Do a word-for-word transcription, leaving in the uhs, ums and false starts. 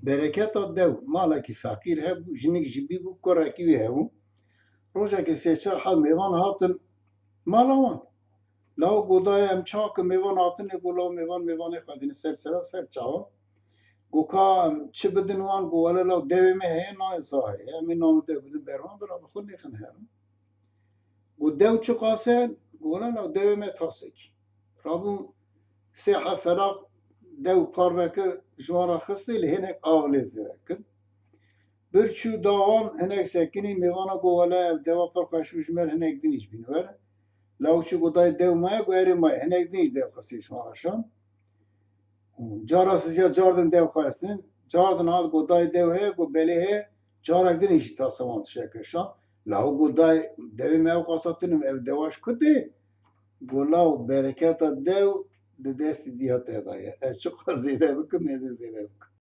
Bereketa dew, malekî feqîr hebû, jinik jî bîbû, kurekî wî hebû. Rojekê sê çar heb mêvan hatin mala wan. Law go dayê em çawa ki mêvan hatine, go law mêvan mêvanê xwe dîne ser sera ser çawa. Go ka em çi bidin wan, go wele law dewê me heye, nayê za heye. Em ê navê dew bidin ber wan, bira bi xwe nêxin herin. Go dew çiqas e, go wele law dewê me tasekî. Rabûn sê heb feraq dew parve kir, ji wan re xistê, lê hinek av lê zêde kir. Bir çû da wan, hinek sekinî, mêvana go wele ev dewa pir xweş bû, ji me re hinek din îş bîne were. Law çû go dayê dew maye, go erê maye, hinek din îş dew xistê ji wan re şand. Û cara siziya cardin dew xwestin, cardin hat go dayê dew heye, go belê heye, carek din îş tasa wan tişek kir şand. Law go dayê dewê me ew qasa tunim, ev dewa ji ku tê? Go law bereketa dew di destê diya te de ye. Ez çiqas zêde bikim, ez ê zêde bikim.